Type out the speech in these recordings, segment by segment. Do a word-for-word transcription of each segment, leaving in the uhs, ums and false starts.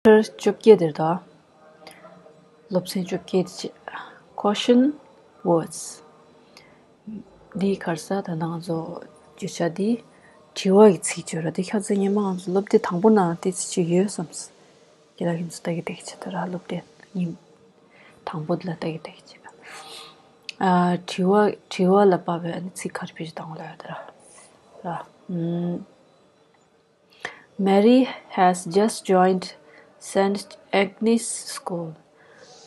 ཊར་བཅོ་བརྒྱད་དེར་དང་། སློབ་ཚན་བཅོ་བརྒྱད་དེ་བྱས། Caution words. འདིའི་ཁར་ས་ད་ནང་ཚོ་བརྗོད་བྱ་འདི་དྲི་བ་གི་ཚིག་བརྗོད་ར། འདི་ཁྱེད་ཚོ་སྔོན་མ་ང་ཚོ་སློབ་དེབ་དང་པོ་ནང་དེ་ཚིག་ཅིག་ཡོད་བསམ། ཁྱེད་ལ་ཁྱེད་ཚོ་ལྟ་གི་བསྡད་ཀྱི་བྱེད་ད་ར། སློབ་དེབ་ཉིན་དང་པོ་དེ་ལ་ལྟ་གི་བསྡད་ཀྱི་བྱེད། ཨ། དྲི་བ་དྲི་བ་ལ་དཔག་པའི་ཨ་ནི་ཚིག་ག་རེ་བེད་སྤྱོད་བཏང་དགོས་ལབ་ཡོད་ད་ར། ར། ཨུམ། Mary has just joined Saint Agnes School.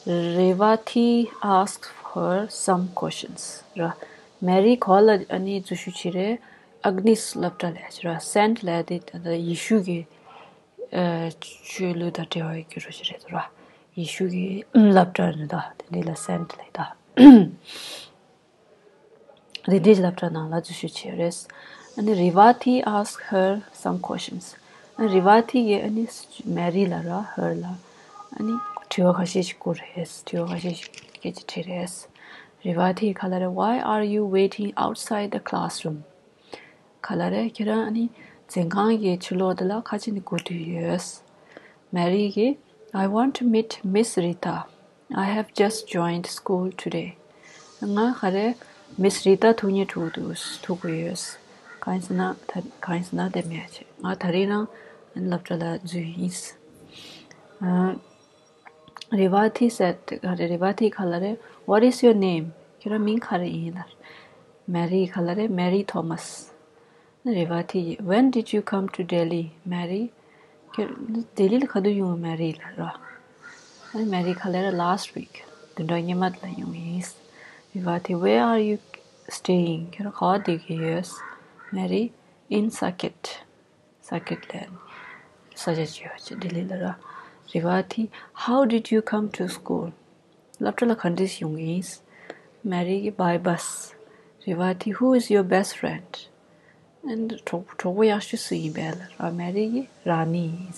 Revati asked her some questions. ར། མེ་རི་གོ་ལ་ཨ་ནི་འཛུལ་ཞུགས་བྱས་རེད། ཨག་ནིས་སློབ་གྲྭ་ལ་བྱས་ར། སེན་ཊི་ལབ་དེ་ད་ལྟ་ཡེ་ཤུ་གི་ཨ་ཆོས་ལུགས་དང་འབྲེལ་བ་ཡོད་རྒྱུ་རུ་ཞིག་རེད་ར། ཡེ་ཤུ་གི་སློབ་གྲྭ་རེད་ད། དེ་འདི་ལ་སེན་ཊི་ལབ་ད། རེད། དེ་སློབ་གྲྭ་ནང་ལ་འཛུལ་ཞུགས་བྱས་རེད། ཨ་ནི་Revati asked her some questions. ཨ། རེ་ཝ་ཐི་ཡིས་ཨ་ནི་མེ་རི་ལ་ར། ཧར་ལ་ཨ་ནི་དྲི་བ་ཁ་ཤས་ཤིག་བསྐུར་རེད། དྲི་བ་ཁ་ཤས་ཤིག་སྐད་ཆ་དྲིས་རེད། རེ་ཝ་ཐི་ག་ལབ་རེད། Why are you waiting outside the classroom? ག་ལབ་རེད། ཁྱེད་རང་ཨ་ནི་འཛིན་ཁང་གི་ཕྱི་ལོགས་དེ་ལ་ག་རེ་བྱས་ནས་སྒུག་བསྡད་ཡོད། མེ་རི་གིས། I want to meet Miss Rita. I have just joined school today. ང་ག་རེ། མིས་རི་ཏཱ་ཐུག་སྙིང་འདོད་འདུག་ཐུག་དགོས་ཡོད། གང་ཡིན་ཟེར་ན་ད་གང་ཡིན་ཟེར་ན་དེ་མེད་ཆེ། ང་ད་རེས་རང་སློབ་གྲྭ་ལ་འཛུལ་ཡིན། ཨ། རེ་ཝ་ཐི་སེད་ག་རེ། རེ་ཝ་ཐི་ག་ལབ་རེད། What is your name? ཁྱོད་རང་མིང་ག་རེ་ཡིན་ལབ། མེ་རི་ག་ལབ་རེད། Mary Thomas. རེ་ཝ་ཐི་ཡིས། When did you come to Delhi, Mary? ཁྱོད་ལྡི་ལི་ལ་ག་དུས་ཡོང་། མེ་རི་ལབ་ར། ཨ། མེ་རི་ག་ལབ་རེད། Last week. བདུན་ཕྲག་སྔོན་མ་དེ་ལ་ཡོང་ཡིན། རེ་ཝ་ཐི། Where are you staying? ཁྱོད་རང་ག་པར་བསྡད་ཀྱི་ཡོད། མེ་རི། In Saket. སཱ་ཀེད་ལ་ས་ཆ་ཅིག་ཡོད་ཅེ། ལྡི་ལི་ལ་ར། རེ་ཝ་ཐི། How did you come to school? སློབ་གྲྭ་ལ་ག་འདྲས་ཡོང་གི་ཡིན། མེ་རི་གིས། By bus. རེ་ཝ་ཐི། Who is your best friend? ཨ་ནི་གྲོགས་གྲོགས་པོ་ཡག་ཤོས་སུ་ཡིན་པས་ལབ་ར། མེ་རི་གིས། ར་ནི་ཡིན།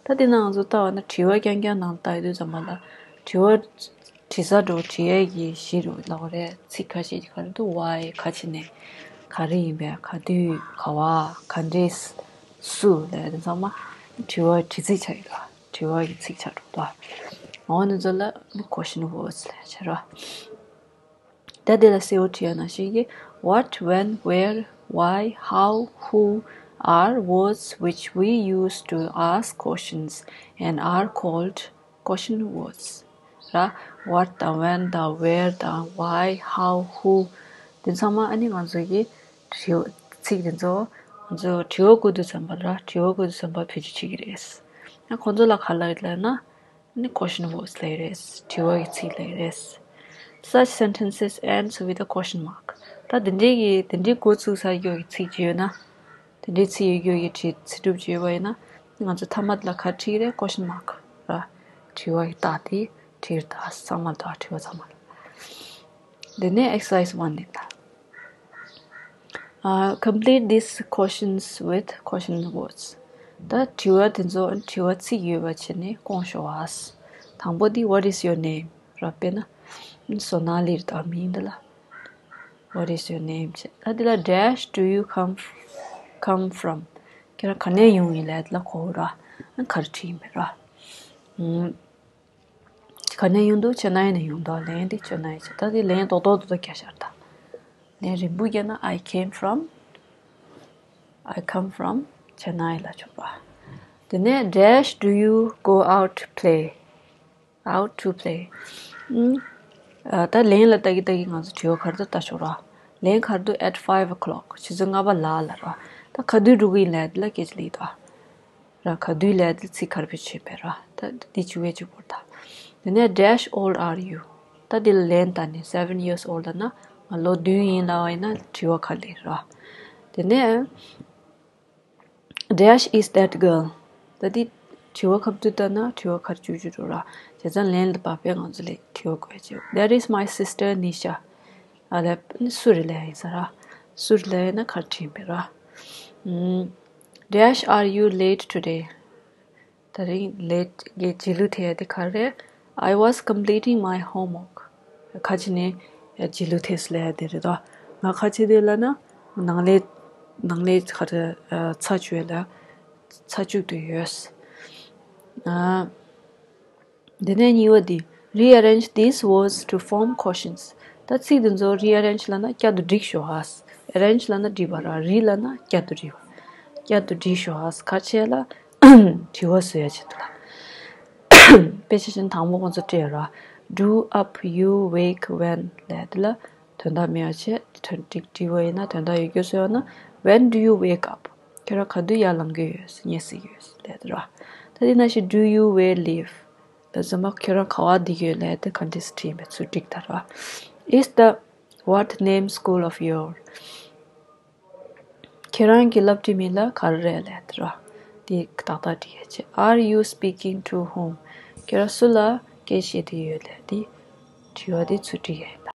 ད་དེ་ནང་ང་ཚོ་ལྟ་བ་ན་དྲི་བ་རྐྱང་རྐྱང་ནང་ལྟ་ཡོང་དུས་ཙམ་པ་ལ་དྲི་བ་དྲི་ས་འགྲོ་དྲི་ཡས་ཀྱི་གཞི་རུ་ལབ་པ་རེད། ཚིག་ཁ་ཤས་ཀྱི་ག་རེ་འདུག Why ག་བྱས་ནས། ག་རེ་ཡིན་པས། ག་དུས། ག་པར། ག་འདྲས། སུ་ལབ་དེ་ཚང་མ་དྲི་བ་དྲི་ཚིག་ཆགས་ཡོད་ར། དྲི་བ་གི་ཚིག་ཆགས་འགྲོ་འདུག་འོ་འདི་ཚོ་ལ་ནི་question words ལབ་བྱ་ར། ད་དེ་ལ་གསལ་བོ་བྲིས་ཡ་ནང་བཞིན་གྱི། What, when, where, why, how, who are words which we use to ask questions and are called question words. ར། What དང་། When དང་། Where དང་། Why, how, who དེ་ཚང་མ་ཨ་ནི་ང་ཚོ་གི་དྲི་བ་ཚིག་དེ་ཚོ་ང་ཚོ་དྲི་བ་བཀོད་དུས་ཙམ་པ་ལ་ར། དྲི་བ་བཀོད་དུས་ཙམ་པ་བེད་སྤྱོད་བྱེད་ཀྱི་རེད། ཨ། ཁོང་ཚོ་ལ་ག་ལབ་ཡོད་ལབ་ན། ནི་question words ལབ་ཀྱི་རེད། དྲི་བ་གི་ཚིག་ལབ་ཀྱི་རེད། Such sentences ends with a question mark. ད་དེ་འདྲའི་གི་དེ་འདྲའི་འགོ་ཚུགས་ས་ཡོད་ཀྱི་ཚིག་ཅིག་ཡོད་ན། དེ་འདྲའི་ཚིག་ཡོད་ཀྱི་ཚིག་གྲུབ་ཅིག་ཡོད་པ་ཡིན་ན། ང་ཚོ་མཐའ་མ་ལ་ག་རེ་བྲིས་ཀྱི་རེད། question mark ར། དྲི་བ་གི་རྟགས་དེ་བྲིས་རེད། ད་ཚང་མ་ལ་ད་དྲི་བ་ཚང་མ་ལ། དེ་ནས་exercise one ནས་ད། Uh, complete these questions with question words. ད་དྲི་བ་དེ་ཚོ་དྲི་བ་ཚིག་ཡོད་པ་བྱས་ནས་སྐོང་ཤོག་ཨ། དང་པོ་དེ། What is your name? ར། དཔེར་ན་སོ་ན་ལི་རེད་ད་མིང་འདི་ལ། What is your name? བྱས། ད་འདི་ལ་dash do you come come from? ཁྱེད་རང་ག་ནས་ཡོང་ཡིན་ལབ་འདི་ལ་གོ་ར། ག་རེ་བྲིས་ཡིན་པས་ར། ཨུམ། ག་ནས་ཡོང་འདུག་ཆེ་ནའི་ནས་ཡོང་འདུག་ལན་དེ་ཆེ་ནའི་བྱས། ད་དེ་ལན་རྡོག་རྡོག་རྡོག་རྡོག་རྒྱག་ཤར་ད། ལན་རིང་པོ་རྒྱག་ན། I came from, I come from Chennai ལབ་ཆོག་པ། དེ་ནས་dash do you go out to play? Out to play. ཨུམ། ཨ། ད་ལན་ལ་ལྟ་གི་ལྟ་གི་ང་ཚོ་དྲི་བ་ག་རེ་འདུག་ལྟ་ཆོག་ར། ལན་ག་རེ་འདུག at five o'clock ཆུ་ཚོད་ལྔ་པ་ལ་ལབ་ར། ད་ག་དུས་འགྲོ་གི་ཡིན་ལབ་འདི་ལ་སྐད་ཆ་སླེབས་ད། ར། ག་དུས་ལབ་འདི་ཚིག་ག་རེ་བེད་སྤྱོད་བྱས་པས་ར། ད་འདི་བྱེད་པའི་གཅིག་པོ་རེད་ད། དེ་ནས་dash old are you? ད་འདི་ལ་ལན་བཏབ་ནས་seven years old ལབ་ན་ང་ལོ་བདུན་ཡིན་ལབ་པ་ཡིན་ན་དྲི་བ་ག་རེ་སླེབས་ར། དེ་ནས་dash is that girl? ད་འདི་དྲི་བ་ཁ་ཐུག་བཏབ་ན་དྲི་བ་ག་རེ་འཇུག་རྒྱུ་འགྲོ་ར། བྱས་ཙང་ལན་ལ་དཔག་པའི་ང་ཚོ་ལ་དྲི་བ་དགོས་ཀྱི། That is my sister Nisha. ཨ་ལས་ནི་སུ་རེད་ལབ་ཡིན་ས་ར། སུ་རེད་ལབ་ཡིན་ན་ག་རེ་བྲིས་ཡིན་པས་ར། ཨུམ། Dash are you late today? ད་རིང་late གི་རྗེས་ལུས་ཐེབས་ཡ་དེ་ག་རེ་རེད། I was completing my homework. ག་བྱས་ནས་རྗེས་ལུས་ཐེབས་སོང་ལབ་ཡ་དེ་རེད་དོ། ང་ག་རེ་བྱས་བསྡད་ལབ་ན་ནང་ལས་ནང་ལས་ག་རེ་ཚར་བཅུག་ཡ་ལ་ཚར་བཅུག་བསྡད་ཡོད། ཨ། འདི་ནས་གཉིས་པ་འདི། Rearrange these words to form quotients. ད་ཚིག་འདི་ཚོ་rearrange ལབ་ན་བསྐྱར་དུ་སྒྲིག་ཤོག་ཨ། arrange ལབ་ན་སྒྲིག་པ་ར། re ལབ་ན་བསྐྱར་དུ་སྒྲིག་པ། བསྐྱར་དུ་སྒྲིག་ཤོག་ཨ། ག་རེ་བྱས་ལ། དྲི་བ་བཟོ་ཡ་ཆེད་དུ་ལ། དཔེ་ཆ་ཆེན་དང་པོ་ཁོང་ཚོ་སྤྲད་ར། Do up you wake when ལབ་དེ་ལ་དོན་དག་མེད་པ་བྱས། དོན་ཏིག་དྲི་བ་ཡིན་ན་དོན་དག་ཡོད་རྒྱུ་བཟོ་ཡ་ན། When do you wake up? ཁྱོད་རང་ག་དུས་ཡར་ལངས་ཀྱི་ཡོད། ཉལ་སྲིད་ཀྱི་ཡོད་ལབ་དེ་ར། ད་དེ་ནང་བཞིན་do you wear leave? ད་ཟ་མ་ཁྱོད་རང་ག་བ་བསྡད་ཀྱི་ཡོད་ལབ་དེ་context བྲིས་པའི་ཚུལ་སྒྲིག་ད་ར། Is the what name school of your? ཁྱེད་རང་གི་སློབ་གྲྭའི་མིང་ལ་ག་རེ་རེད་ལབ་དེ་ར། དེ་ཏག་ཏག་འགྲིག་ཡ་ཆེད། Are you speaking to whom? ཁྱེད་རང་སུ་ལ་སྐད་བཤད་དེ་ཡོད་ལབ་དེ་དྲི་བ་དེ་ཚུར་འགྲིག་ཡ་ཡིན།